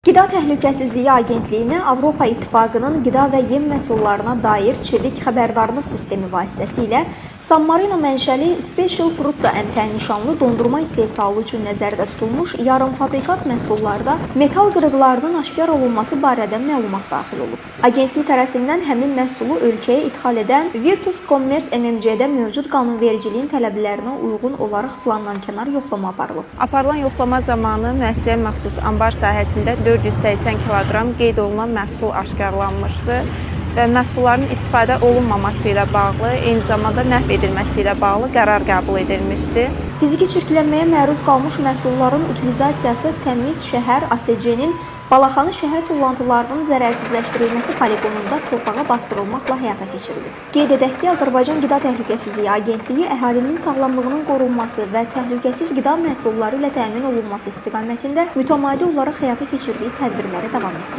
Qida Təhlükəsizliyi Agentliyinə Avropa İttifaqının qida və yem məhsullarına dair çevik xəbərdarlıq sistemi vasitəsilə San Marino mənşəli Special Frutta MT nişanlı dondurma istehsalı üçün nəzərdə tutulmuş yarımfabrikat məhsullarda metal qırıqlarının aşkar olunması barədə məlumat daxil olub. Agentlik tərəfindən həmin məhsulu ölkəyə idxal edən Virtus Commerce MMC-də mövcud qanunvericiliyin tələblərinə uyğun olaraq plandan kənar yoxlama aparılıb. Aparılan yoxlama zamanı müəssisəyə məxsus anbar sahəsində 480 kiloqram qeyd olunan məhsul aşkarlanmışdı və məhsulların istifadə olunmaması ilə bağlı, eyni zamanda məhv edilməsi ilə bağlı qərar qəbul edilmişdi. Fiziki çirklənməyə məruz qalmış məhsulların utilizasiyası Təmiz Şəhər ASC-nin Balaxanı şəhər tullantılarının zərərsizləşdirilməsi poliqonunda torpağa bastırılmaqla həyata keçirilib. Qeyd edək ki, Azərbaycan Qida Təhlükəsizliyi Agentliyi əhalinin sağlamlığının qorunması və təhlükəsiz qida məhsulları ilə təmin olunması istiqamətində mütəmadi olaraq həyata keçirdiyi tədbirləri davam etdirir.